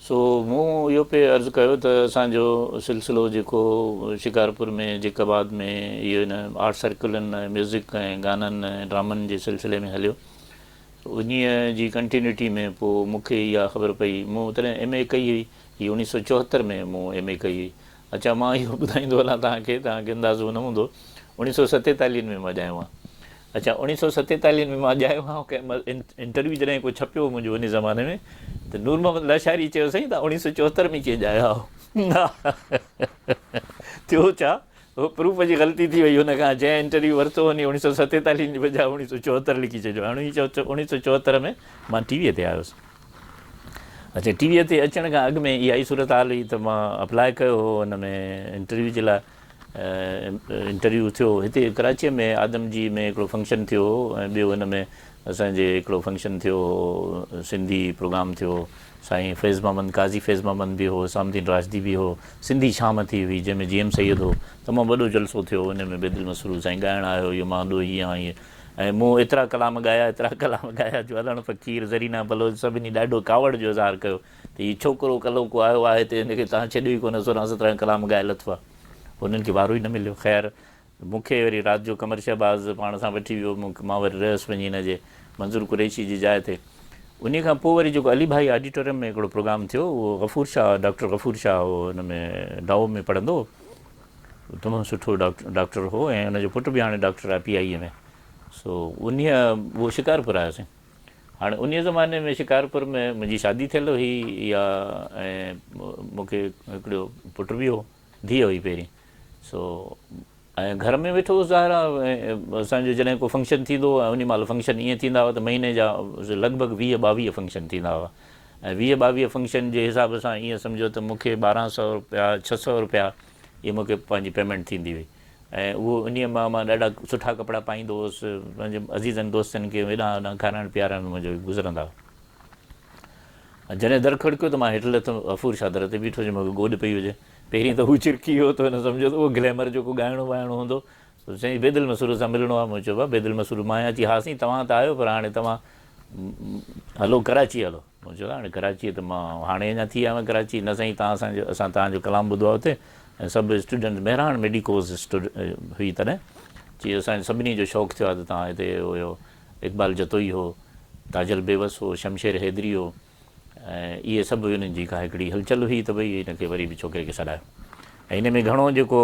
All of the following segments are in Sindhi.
سو مون اهو پئي عرض ڪيو ته اسان جو سلسلو جيڪو شڪارپور ۾ جيڪب آباد ۾ اهو هن آرٽ سرڪلن ۽ ميوزڪ ۽ گانن ۽ ڊرامن جي سلسلي ۾ هليو انهيء جي ڪنٽينيوٽي ۾ پوء مون کي اها خبر پئي مون تڏهن ايم اي ڪئي هئي هي اوڻيهه سؤ چوهتر ۾ مون ايم اي ڪئي هئي اڇا مان اهو ٻڌائيندو هلان توهان کي توهان کي اندازو نه هوندو اوڻيهه سؤ ستيتاليهن ۾ مان ڄايو آهيان اڇا اوڻيهه سؤ ستيتاليهن ۾ مان ڄايو آهيان ڪنهن مهل انٽرويو جڏهن ڪو ڇپيو منهنجو ان زماني ۾ ته نور محمد لاشاري چيو سائين توهان اوڻيهه سؤ چوهتر ۾ ڪيئن ڄايا آهو ٿيو ڇا هو پروف جي غلطي ٿي وئي هن کان جنهن انٽرويو ورتو هن اوڻيهه سؤ ستيتاليهن جي بجاء اوڻيهه سؤ چوهتر لکي ڇڏيو هاڻي اوڻيهه سؤ چوهتر ۾ مان ٽي ويء تي آيس اڇا ٽي ويء تي اچڻ کان اڳ ۾ اها ئي صورتحال هئي ته مان اپلاء ڪيو هو ان ۾ انٽرويو جي لاء انٽرويو ٿيو هتي ڪراچيء ۾ آدم جي ۾ هڪڙو فنڪشن ٿيو هو ۽ ٻيو هن ۾ اسان جي هڪڙو فنڪشن ٿيو هو سنڌي پروگرام ٿيو هو سائين فيض محمد قاضي فيض محمد به هو حسام الدين راشدي به هو سنڌي شام ٿي هئي جنهن ۾ جي ايم سيد هو تمام وڏو جلسو ٿيو ان ۾ بيدل مسرور سائين ڳائڻ آيو اهو مان ڏوهي آهيان هيء ۽ مون ايترا ڪلام ڳايا ايترا ڪلام ڳايا جو علڻ فقير، زرينا بلوچ سڀني ڏاڍو ڪاوڙ جو اظهار ڪيو ته هي ڇوڪرو ڪلهوڪو آيو آهي ته هن کي توهان ڇڏيو ئي ڪونه سورهن سترهن ڪلام ڳائي لٿو آهي. هنن کي وارو ئي نه مليو. خير مون کي وري رات جو قمر شهباز پاڻ سان وٺي ويو مان وري رهيس وڃي هن جي منظور قريشي جي جاء تي. انهي کان پوء وري جيڪو علي ڀائي آڊيٽوريم ۾ هڪڙو پروگرام ٿيو اهو غفور شاهه ڊاڪٽر غفور شاهه هو هن ۾ ڊائو ۾ پڙهندو هو. تمام سٺو ڊاڪٽر هو ۽ ان جو پٽ به هاڻي ڊاڪٽر آهي پي آء اي ۾ سو انهيء اهو شڪارپور آيو سائين هاڻي انهيء زماني ۾ شڪارپور ۾ منهنجي شادي ٿيل هئي يا ۽ مون کي هڪڙو پٽ به هو ڌيء هئي پهرين سو ۽ گهر ۾ ويٺو هوس ظاهر آهي اسانجو جڏهن ڪو فنڪشن ٿيندو هو ۽ انهي مهل فنڪشن ائين ٿيندا هئا ته مهيني جا لڳ ڀڳ ويهه ٻاويهه فنڪشن ٿيندا هئا ۽ ويهه ٻاويهه فنڪشن جي حساب سان ائين سمجهو ته مون کي ٻارهن سؤ روپيا ڇهه سؤ روپيا اهي مون کي پنهنجي پيمينٽ ٿيندي هئي ۽ اهو انهيء مان مان ڏاڍا سٺا ڪپڙا پائيندو هوس پنهنجي عزيزن دوستن کي هيڏانهن هوڏانهن کارائڻ پيارڻ ۾ منهنجو گذرندا هئا. جڏهن در کڙڪيو ته مان هيٺ لٿم غفور شاهه در تي بيٺو هجي مون کي گوڏ پئي هجي پهرين ته هو چرڪي ويو ته هن سمجهيو ته اهو گليمر جو ڪو ڳائڻو ٻائڻو هوندو چيائين بيدل مسرور سان ملڻو آهي مون چيو ڀاء بيدل مسرور مان آهيان چي ها سائين توهان ته آهيو پر هاڻي توهان هلو ڪراچي هلو مون چيو هاڻي ڪراچيء ته مان هاڻي اڃا ٿي آيو آهيان ڪراچي نه سائين توهان اسان جو اسان توهان جو ڪلام ٻڌو آهي اتي ۽ سڀ اسٽوڊنٽ مهراڻ ميڊيڪوز اسٽوڊ هئي تڏهن چي اسان سڀني جو شوق ٿيو آهي ته توهان هتي هيو اقبال جتوئي هو تاجل بيوس هو شمشير حيدري هو ۽ اهي سڀ انهن جي ڪا هڪڙي هلچل هئي ته ڀئي هن کي وري به ڇوڪري کي سڏايو ۽ هن ۾ گهڻو جيڪو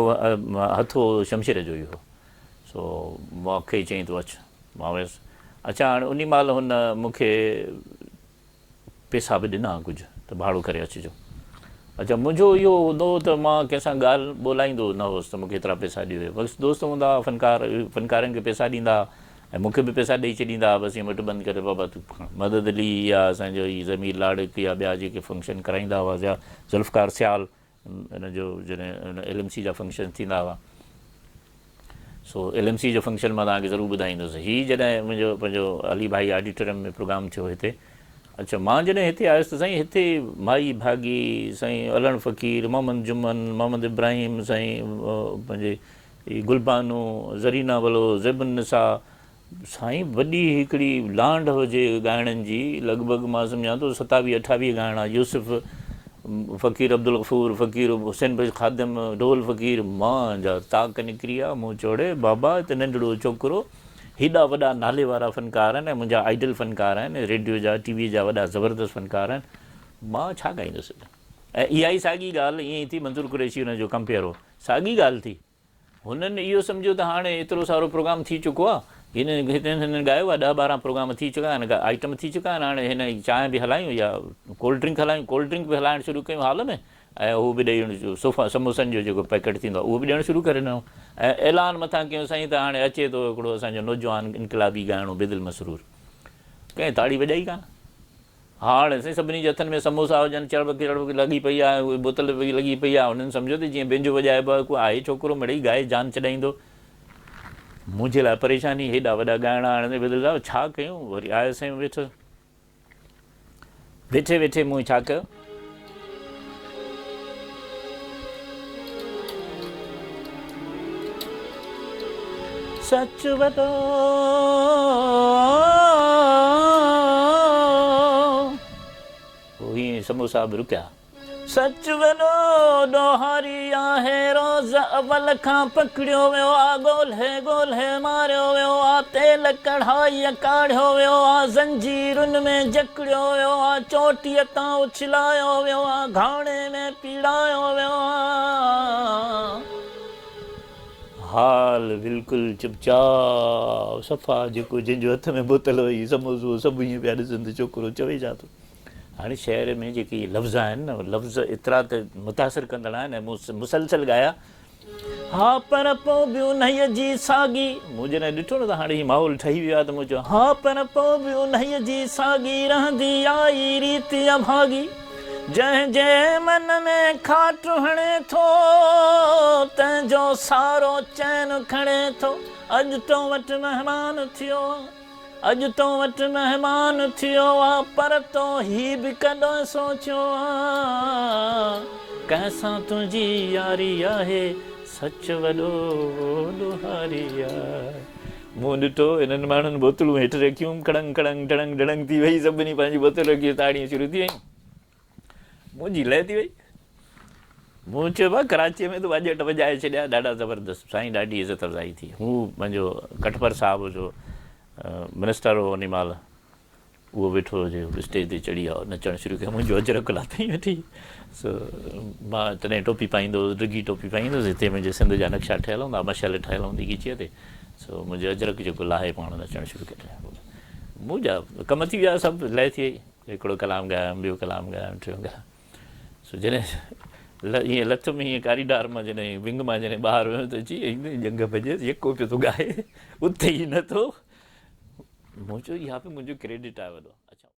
هٿ هو شمشير جو ئي هو سو مون کي چيائين تون اچ مان ويس اڇا هاڻي انهي مهل هن مون کي پيسا به ڏنا ڪجهه ته ڀاڙو ڪري اچجو اڇا منهنجو اهو هوندو هو ته مان ڪنهن سان ڳالهه ٻولائيندو نه هوس ته مون کي ايترا پيسا ڏيو بس دوست هوندا هئا فنڪار فنڪارن کي پيسا ڏيندا هئا ۽ مون کي به پيسا ڏئي ڇڏيندا هئا بس ائين مٽ بند ڪري بابا تون کڻ مدد علي يا اسان جو هي ضمير لاڙڪ يا ٻيا جيڪي فنڪشن ڪرائيندا هئا يا ذوالفقار سيال ان جو جڏهن ايل ايم سي جا فنڪشن ٿيندا هئا سو ايل ايم سي جو فنڪشن مان توهان کي ضرور ٻڌائيندس هي جڏهن منهنجو پنهنجو علي ڀائي آڊيٽوريم ۾ پروگرام ٿيو هتي اڇا مان جڏهن هتي آيس ته سائين هتي مائي ڀاڳي سائين علڻ فقير محمد جمن محمد ابراهيم سائين پنهنجي گلبانو زرينا بلوچ زيب النساء سائين وڏي هڪڙي لانڍ هجي ڳائڻن جي لڳ ڀڳ مان سمجهان ٿو ستاويهه اٺاويهه ڳائڻا يوسف فقير عبدالغفور فقير حسين بخش خادم ڍول فقير مان جا تاڪ نڪري آ مون چوڙي بابا هت ننڍڙو ڇوڪرو هيڏا وڏا نالي وارا فنڪار آهن ۽ منهنجا آئيڊل فنڪار آهن ريڊيو جا ٽي وي جا وڏا زبردست فنڪار آهن مان ڇا ڳائيندس ۽ اها ئي ساڳي ڳالهه ائين ئي ٿي منظور قريشي ان جو ڪمپيئر هو ساڳي ڳالهه ٿي هنن اهو سمجهيو ته هاڻي ايترو سارو پروگرام ٿي چڪو آهي، هنن هنن ڳايو آهي، ڏهه ٻارهن پروگرام ٿي چڪا آهن، آئٽم ٿي چڪا آهن، هاڻي هن چانهه به هلايون يا ڪولڊ ڊرنڪ هلايون، ڪولڊ ڊرنڪ به هلائڻ شروع ڪيون هال ۾ ۽ هو به ڏئي صوفا سموسن جو جيڪو پيڪيٽ ٿيندو آهي اهو به ڏيڻ شروع ڪري ڏنو ۽ اعلان مٿان ڪيون سائين ته هاڻي اچي ٿو هڪڙو اسان جو نوجوان انقلابي ڳائڻو بيدل مسرور ڪنهن تاڙي وڄائي ڪانه. هاڻ سائين سڀني جي هٿن ۾ سموسا هجن، چڙٻڪ چڙٻڪ لڳي پئي آهي، اهي بوتل به لڳي پئي آهي، هنن سمجهيو ته جيئن بينجو وڄائبو آهي، ڪو آهي ڇوڪرو مڙئي ڳائي جان ڇڏائيندو. منهنجي لاء پريشاني، هيڏا وڏا ڳائڻا هاڻي سائين بدل صاحب ڇا ڪيون، وري آيس سائين ويٺس. ويٺي ويٺي مون ڇا ڪيو. سچ وڏو پوء هيئن سمو صاحب رڪيا. سچ وڏو ڏوهاري آهي، روز اول کان پڪڙيو ويو آ، ڳولهي ڳولهي ماريو ويو آ، تيل ڪڙهائيء ڪاڙهيو ويو آ، زنجيرن ۾ جڪڙيو ويو آ، چوٽيء تان اڇلايو ويو آ، گهاڻي ۾ پيڙايو ويو آ. حال بلڪل چپ چاپ، صفا جيڪو جنهن جو هٿ ۾ بوتل هئي، سموسو، سڀ ائين پيا ڏسن ته ڇوڪرو چوي ڇا ٿو. هاڻي شعر ۾ جيڪي لفظ آهن نه، لفظ ايترا ته متاثر ڪندڙ آهن ۽ مون مسلسل ڳايا. ها پر پوء به انهيء جي ساڳي. مون جڏهن ڏٺو نه ته هاڻي هي ماحول ٺهي ويو آهي ته مون چيو، ها پر پوء به انهيء جي ساڳي رهندي آئي ريت اڀاڳي. جنهن جي من ۾ کاٽ هڻي ٿو، تنهن جو سارو چين کڻي ٿو. اڄ تو وٽ مهمان ٿيو آ. اڄ تو وٽ مهمان ٿيو آ پر تو هي به ڪڏهن سوچيو آ ڪنهن سان تنهنجي ياري آهي سچ وڏو ڏوهاري آ. مون ڏٺو انهن ماڻهن بوتلون هيٺ رکيون کڙنگ کڙنگ ڊڙنگ ڊڙنگ ٿي وئي سڀني پنهنجي بوتل رکي تاڙيون شروع ٿي ويون منهنجي لئه ٿي وئي مون چيو ڀاء ڪراچيء ۾ ته واڄٽ وڄائي ڇڏيا ڏاڍا زبردست سائين ڏاڍي عزت افزائي ٿي هو پنهنجو ڪٽپر صاحب جو منسٽر هو انهي مهل اهو ويٺو هجي اسٽيج تي چڙهي آيو نچڻ شروع ڪيو منهنجو اجرڪ لاٿائين ويٺي سو مان تڏهن ٽوپي پائيندو هوس ڊگهي ٽوپي پائيندو هوس هتي منهنجي سنڌ جا نقشا ٺهيل هوندا مشعل ٺهيل هوندي ڳچيء تي سو منهنجو اجرڪ جيڪو لاهي پاڻ نچڻ شروع ڪري منهنجا ڪم ٿي ويا سڀ لئه ٿي وئي هڪڙو ڪلام ڳايم، ٻيو ڪلام ڳايم، ٽيون ڪلام. سو جڏهن ائين لٿم ائين ڪاريڊار مان جڏهن ونگ مان جڏهن ٻاهر ويم ته چي ڄنگهه ڀڄيس يڪو پيو ٿو ڳائي اٿي ئي نه ٿو. مون چيو اها به منهنجو ڪريڊٽ آهي وڏو.